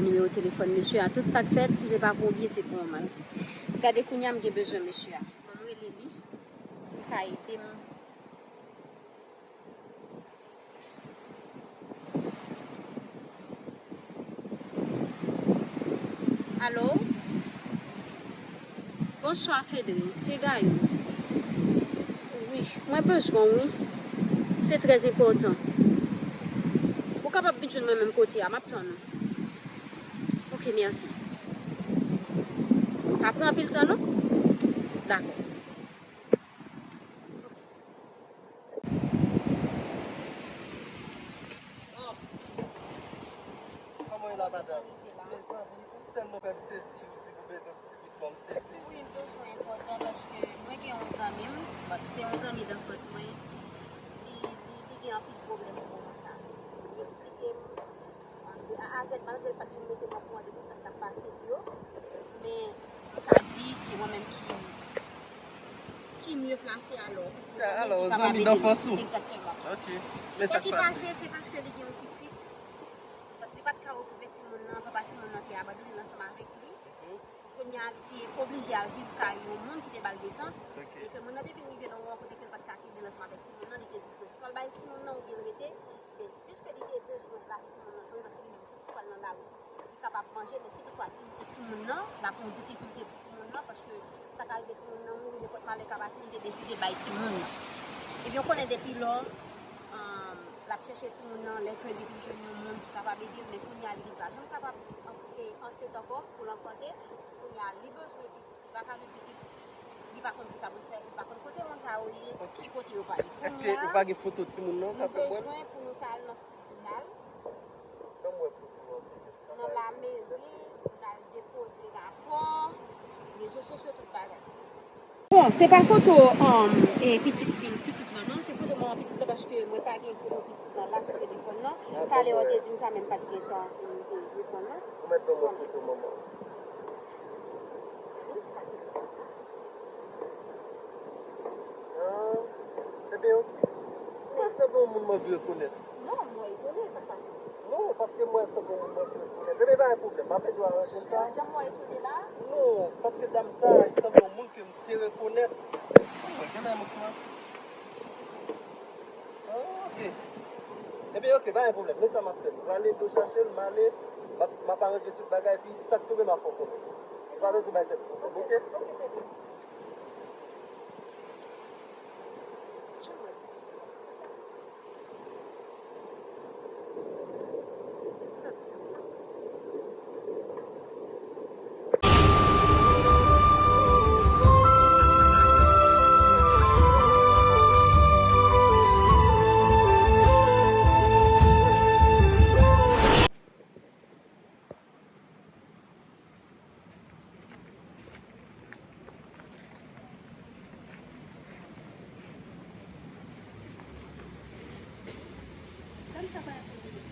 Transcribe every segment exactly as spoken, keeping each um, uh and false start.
nimewo telefòn mesye a. Tout sa k fèt, si se pa pou yon byen, se pou yon mal. Gade kounye a, m gen bezwen mesye a. Ban m rele li. Li ka ede m. Alo? Bonswa, Fedri. Se Gayou. Wi, mwen bezwen w, wi. Se trè enpòtan. Ou kapab vin jwenn mwen menm kote a, m ap tann ou. Ok, mèsi. Pa pran anpil tan, non? Dakò. Kòman w ye la, madanm? Mezanmi, ou tèlman fè m sezi, ou di ou bezwen m sibitman, m sezi. Wi, m bezwen enpòtan paske mwen gen yon zanmi m, se yon zanmi danfans mwen, li, li, li gen anpil pwoblèm nan moman sa. Li eksplike m de A a Z, malgre l pa t janm mete m okouran de tout sa k t ap pase l yo, men m ka di se mwen menm ki, ki mye plase alò, se zanmi ki kapab ede l. Egzakteman. Sa ki pase, se paske li gen yon pitit, li pa t ka okipe timoun nan, papa timoun nan te abandone l ansanm avèk li. Kounye a, li te oblije al viv kay yon moun ki te ba l desant, e ke moun nan te vin rive nan yon kote ke l pa t ka kenbe l ansanm avèk timoun nan, li te di l poze swa l bay timoun nan oubyen l rete, men piske li te bezwen lave timoun nan, se vre paske li menm se pou l al nan lari, li kapab manje, men si toutfwa ti, timoun nan, l ap yon difikilte pou timoun nan, paske sa ka rive timoun nan mouri, nenpòt malè ka pase, li te deside bay timoun nan. Ebyen, ou konnen depi lò, um, l ap chèche timoun nan, lè ke li vin jwenn yon moun ki kapab ede l, men kounye a, li vin pa janm kapab anf-, e, ansent ankò pou l anfante. Kounye a, li bezwen pitit, li pa ka jwenn pitit, li pa konn kisa pou l fè, li pa konn kote moun sa yo ye, ki kote yo pa ye. Èske ou pa gen foto timoun nan ou ka fè mwen? Kounye a, nou bezwen pou nou ta al nan tribinal. Ban m wè foto an. Nan lameri, pou n al depoze rapò, rezo sosyo, tout bagay. Bon, se pa foto, um, e, pitit, pitit lan, non, se foto manman pitit lan, paske mwen pa gen foto pitit lan la sou telefòn nan. Talè w te di m sa, men m pa t gen tan pou m te reponn, non. Ou mèt ban mwen foto manman. Wi, sa se foto manman. Ah, ebyen, ok. Mwen sanble yon moun m anvi rekonèt. Non, mwen etone, sa k pase? Non, paske mwen sanble yon moun m anvi rekonèt. Ebyen, pa gen pwoblèm, m ap ede w aranje sa. Jan mwen etone la? Non, paske dam sa, li sanble yon moun ke m te rekonèt. Wi, mwen gen nan moun sa. Ah, ok. Ebyen, ok, pa gen pwoblèm. Men sa m ap fè. M prale do chache l, m ale, m ap, m ap aranje tout bagay, epi sa k tonbe, m ap fè w konnen. Ou pa bezwen bay tèt pwoblèm, ok? Ok, ok, Fedri.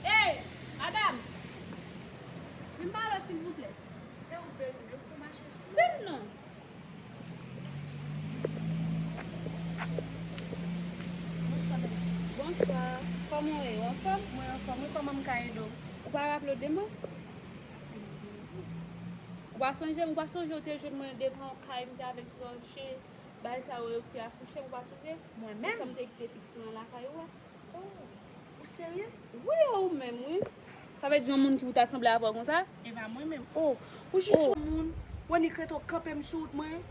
Hey, madam! Vin pale, silvouplè. Vin non. Bonswa, bèl ti. Bonswa. Kòman w ye? Ou anfòm? Mwen anfòm, wi. Kòman m ka ede w? Ou pa raple w de mwen? Ou pa sonje m? Ou pa sonje w te jwenn mwen devan yon kay, m te avèk tranche, bagay sa yo, yo te akouche m, ou pa sonje? Mwen menm? Konsa m te kite pitit mwen lakay ou a. Oh, ou serye? Wi, ou menm, wi. Sa vle di yon moun ki pou ta sanble avè w konsa? E pa mwen menm. Oh, ou jis yon moun. Ou annik rete w kanpe m sou wout mwen.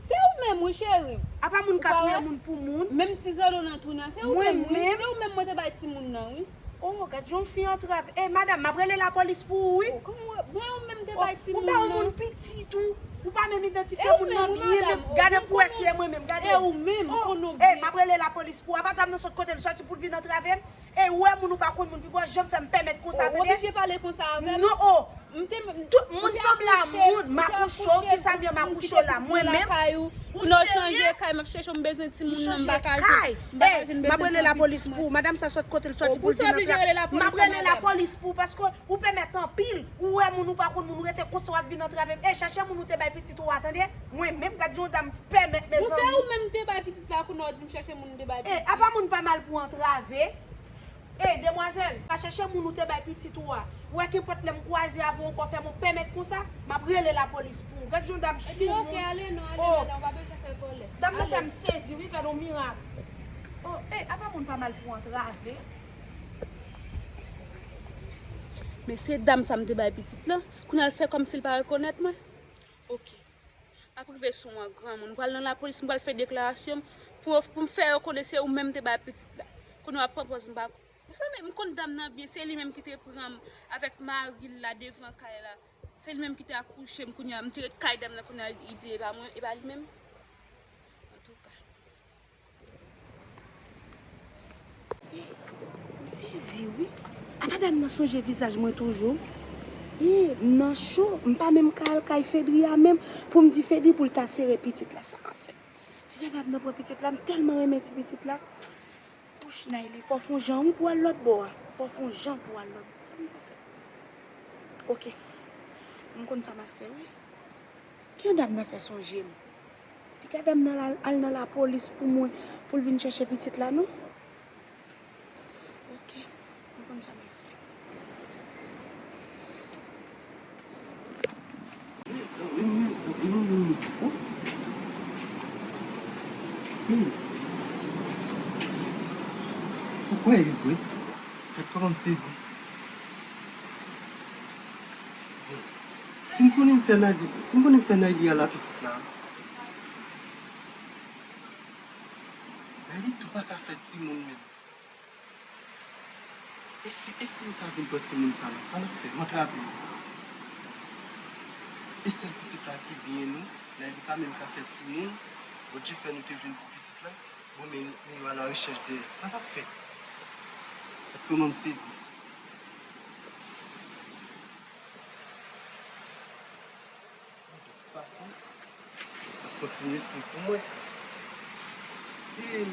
Se ou menm, wi, cheri. Apa moun ka touye moun pou moun? Menm ti zanno nan twou nan, se ou menm, wi. Se ou menm mwen te bay timoun nan, wi. Oh, gad jan w fin antrave. Eh, madam, m ap rele lapolis pou ou, wi. Oh, kòman w, mwen ou menm te bay timoun nan? Ou pa yon moun pitit ou. Ou pa menm idantifye moun nan byen, menm gade pou wè si e mwen menm, gade. E ou menm, ou konnen byen. Eh, m ap rele lapolis pou ou. Apa dam nan sot kote l soti pou l vin antrave m? E ou wè moun ou pa konn moun, piga w janm fè m pèmèt konsa, tande? Ou oblije pale konsa avè m? Non, oh. Tout moun sanble a moun, m akouche w, kisa m ye, m akouche w la, mwen menm? Ou serye? Ou chanje kay, m ap chèche w, m bezwen timoun nan, m pa ka jwenn, m pa ka jwenn, m bezwen pran pitit mwen. M ap rele lapolis pou ou, madam sa sot kote l soti pou l vin antrave m. M ap rele lapolis pou ou, paske ou pèmèt anpil, ou wè moun ou pa konn moun, ou rete konsa w ap vin antrave m. E chèche moun ou te bay pitit ou a, tande? Mwen menm, gad yon dam pèmèt, mezanmi. Ou se ou menm te bay pitit la, kounye a w di m chèche moun ou te bay pitit. E apa moun pa mal pou antrave? Ey, demwazèl, pa chèche moun ou te bay pitit ou a. Ou wè kenpòt lè m kwaze avè w ankò, fè m yon pèmèt konsa, m ap rele lapolis pou ou. Gad jan dam sou moun. Epi oke, ale non, ale madanm, ou pa bezwen fè kòlè. Dam nan fè m sezi wi, gad yon mirak. Oh, ey, apa moun pa mal pou antrave? Men se dam sa m te bay pitit lan. Kounye a l fè kòmsi l pa rekonèt mwen. Oke. M ap rive sou w an granmoun. M pral nan lapolis, m pral fè deklarasyon m pou, pou m fè yo konnen se ou menm te bay pitit la. Kounye a w ap pran pòz m pa. Mezanmi, m konn dam nan byen, se li menm ki te pran m avèk mari l la devan kay la. Se li menm ki te akouche m kounye a, m te ret kay dam nan kounye a, li di e pa mwen, e pa li menm. Antouka. M sezi wi. A madanm nan sonje vizaj mwen toujou. Ih, m nan cho, m pa menm ka al kay Fedri a menm pou m di Fedri pou l ta sere pitit la, sa m ap fè. Fè madanm nan pran pitit la, m tèlman renmen ti pitit la. Wouch, Nayli, fò w fè yon jan wi pou w al lòt bò a. Fò w fè yon jan pou w al lòt bò. Sa m fè? Oke. M konn sa m ap fè wi. Kijan dam nan fè sonje m? Piga dam nan al, al nan lapolis pou mwen, pou l vin chèche pitit la, non? Oke, m konn sa m ap fè. Mezanmi, mezanmi. Ou kwè e vre? Gad kòman m sezi. Bon, si m konnen m fè Nayli, si m konnen m fè Nayli al a pitit la, Nayli tou pa ka fè timoun menm. E si, e si yo ta vin pran timoun sa la, sa n ap fè? M antrave yo. E sèl pitit la ki byen nou, Nayli pa menm ka fè timoun, Bondye fè nou te jwenn ti pitit la. Bon, men, men yo alarechèch dèyè l. Sa n ap fè? Gad kòman m sezi. De tout fason, m ap kontinye swiv pou mwen. Hey!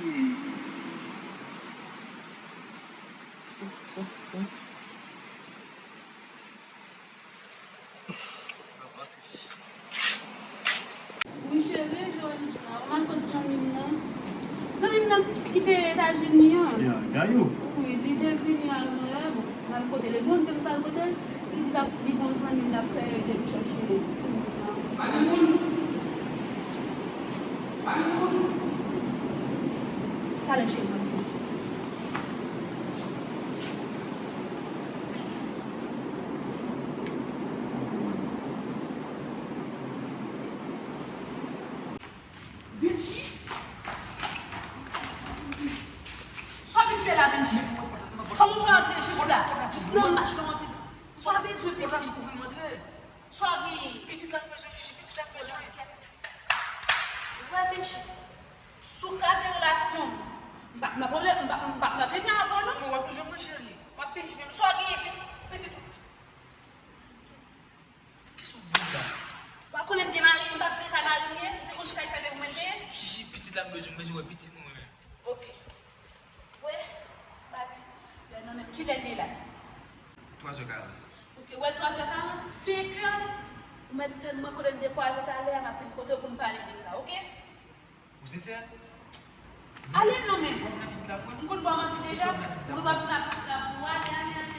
Oh, oh, oh. Wi, cheri, jodi a, m al kot zanmi m nan. Zanmi m nan ki te Etazini an. Ya, Gayou. Wi, li te vini avè, bon, m al kote l. Bon, m te al kote l, li di l ap, li gon zanmi l ap fè, li te vin chèche timoun nan. Talè, cheri, m ap vini. Vinci? Sa w vin fè la, Vinci? Kòman w fè antre jis la? Jis nan mach la w antre. Sa w bezwen, pitit? Sa w gen? Pitit la bezwen, Chichi, pitit la bezwen. Wè, Vinci, si w kraze relasyon m, m p ap nan pwoblèm, m p ap, m p ap nan tenten avè w, non. Mwen, w ap jwenn mwen, cheri. W ap fin jwenn. Sa w gen, pitit? Kisa w vle la? Ou pa konnen m gen mari, m pa t di se kay mari m ye? M te konn chita isit pou mwen te ye? Chichi, pitit la m bezwen, m bezwen wè pitit mwen. Oke. Wè, Babi, lè nan menm, kilè l ye la? Twazè karant. Oke, wè, twazè karant, senkè, ou mèt tann mwen kote n te kwaze talè a, m ap vin kote w pou n pale de sa, oke? Ou sensè? Ale non, men. W ap vin ak pitit la pou mwen? M konn ba w manti deja. Èske w ap vin ak pitit la pou mwen? Wi, w ap vin ak pitit la pou mwen. Ale, ale, ale.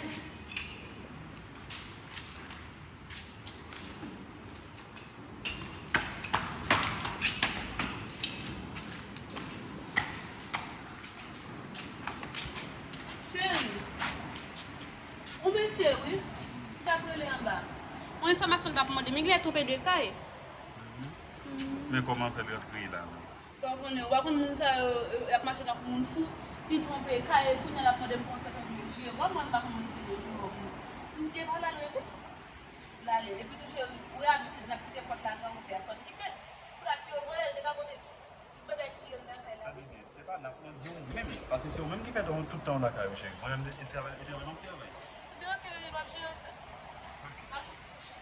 Cheri, yon mesye, wi, ki t ap rele anba. Yon enfòmasyon l t ap mande, men gen lè twonpe de kay. Men kòman fè l rantre la menm? Sa w konnen, ou pa konn moun sa yo, yo, y ap mache tankou moun fou, li twonpe kay, kounye a l ap mande m konsa tankou jere. Bon, mwen, m pa konn moun ki rele Jewòm. M di, e pa l al rete. L ale. Epi tou, cheri, ou wè abitid n ap kite pòt la gran ouvè a, fò n kite l. Pou la, si yo vòlè l, te ka pote tout, tout bagay ki anndan kay la. Tande byen, se pa n ap mande w menm, paske se ou menm ki fè tout tan w lakay ou, cheri. Mwen menm, e travay, e travay m ap travay. Ebyen, oke, bebe, m ap jere sa. Oke. M ap fè ti kouche.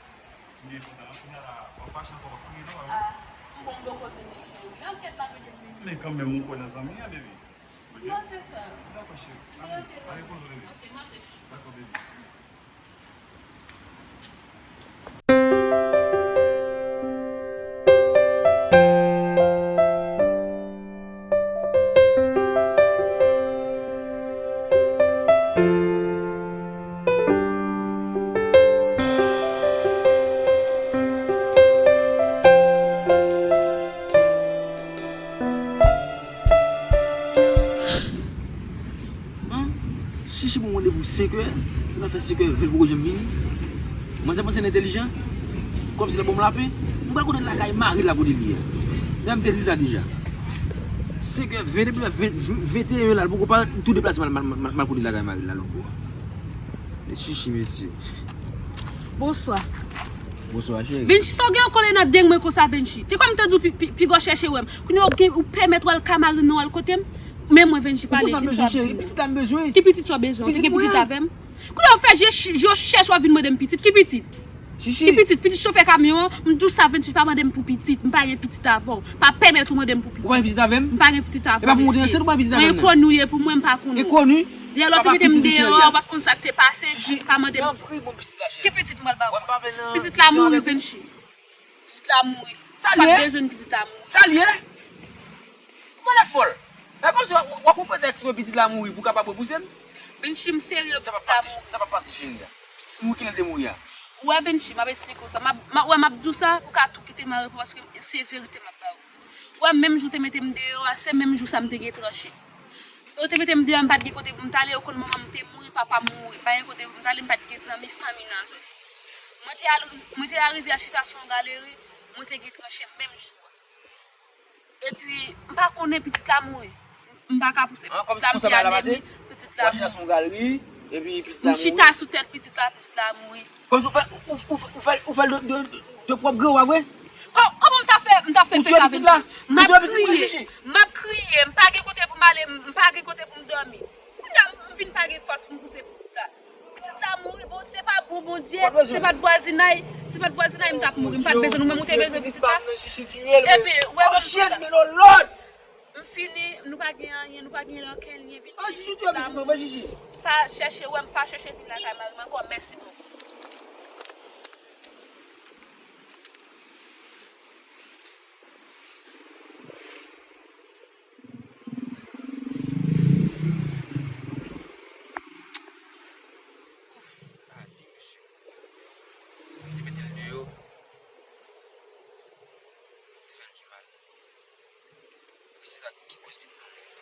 Byen, kounye a la, w ap fache ankò, w ap kriye, non, a wi. Ah, m konn poko jwenn li, cheri. Yon kèt l ap rete m vini. Men kanmenm, ou kwè nan zanmi a, bebe. Oke? Non, se sa. Dakò, cheri. Byen, oke, ale, bebe. Poze w, bebe. Oke, m ale, chouchou. Dakò, bebe. Randevou senk è, nou fè senk è ven, l poko janm vini. Manzè panse l entèlijan. Kòmsi l ap ban m lapè. M pral kote l lakay mari l la kote li ye. Dayè m te di sa deja. Senk è ven, depi lè ven, venteyen la, l poko pa tou deplase m al, m al, m al, m al kote l lakay mari l la lòt bò a. Mesye, mesye. Bonswa. Bonswa, cheri. Venchi, sa w gen kole nan deng mwen konsa, Venchi? Te kòm m te di w pi, pi, piga w chèche wè m. Kounye a w gen, ou pèmèt w al ka mari nou al kote m? Men mwen, Venchi, pale, di m sa w ap di m. Pitit la m bezwen. Ki pitit sa w bezwen? Ou te gen pitit avè m? Kounye a w fè je, je w chèche w ap vin mande m pitit. Ki pitit? Ki pitit? Pitit chofè kamyon an? M di w sa, Venchi, pa mande m pou pitit. M pa gen pitit avè w. Pa pèmèt ou mande m pou pitit. Ou pa gen pitit avè m? M pa gen pitit avè w, mesye. Mwen enkoni w ye pou mwen, m pa konnen w. Enkoni? Lè lòt te mete m deyò a, w pa t konn sa k te pase, pa mande m. Ki pitit m pral ba w? Pitit la mouri, Venchi. Pitit la mouri. Sa l ye? M pa t bezwen pitit la mouri. Sa l ye? Ou genlè fòl. E kòmsi w ap, w ap pran pretèks mwen pitit la mouri pou w kapab repouse m? Venchi, m serye, pitit la mouri. Sa p ap pase, cheri a. Pitit mouri, kilè l te mouri a? Ou wè, Venchi, m ap esplike w sa. M ap, m ap, wè, m ap di w sa, ou ka tou kite m al repo paske se verite m ap ba w. Ou wè, menm jou te mete m deyò a, se menm jou sa m te gen tranche. Yo te mete m deyò, m pa t gen kote pou m t ale, yo konn manman m te mouri, papa m mouri. M pa gen kote pou m t ale, m pa t gen zanmi, fanmi nan zòn. Mwen te al, mwen te arive a chita sou yon galeri, mwen te gen tranche menm jou a. Epi, m pa konnen pitit la mouri. M pa ka pouse pitit la, m te al dèmi, pitit la mouri. Ou al chita sou yon galeri, epi pitit la mouri. M chita sou tèt pitit la, pitit la mouri. Kòmsi ou fè, ou, ou, ou fè, ou fè l de, de, de pwòp gre w, pa vre? Kò-, kòman m ta fè, m ta fè fè sa, Venchi? M ap kriye, m ap kriye, m pa gen kote pou m ale, m pa gen kote pou m dòmi. Kounye a, m vin pa gen fòs pou m pouse pitit la. Pitit la mouri, bon, se pa bon Bondye, se pa t vwazinay, se pa t vwazinay m t ap mouri, m pa t bezwen nou, men m te bezwen pitit la. Epi, ou wè, Venchi, sa. M fini, nou pa gen anyen, nou pa gen okenn lyen, Venchi, pitit la mouri. Pa chèche wè m, pa chèche vin lakay mari m ankò, mèsi bokou. Lavi, mesye. Yo te mete l deyò. Te fè l du mal. E se sa ki koz pitit la mouri.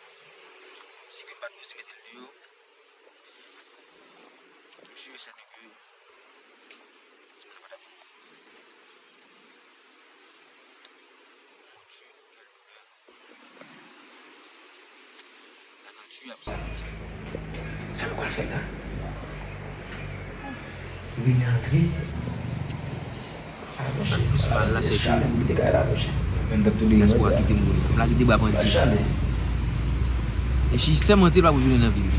Si ke m pa t oze mete l deyò, m si e sèten ke timoun nan pa t ap mouri. Mon Dieu, quelle douleur. Lanati ap sèvi. Sa nou pral fè la? Rene antre. Sa k plis mal la, se ke Jasper a kite m mouri. M lage de bra bandi. E si sèmante l pa pou tounen nan vi m.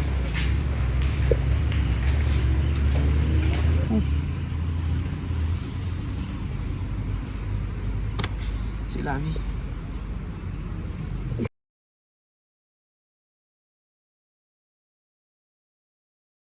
Se lavi.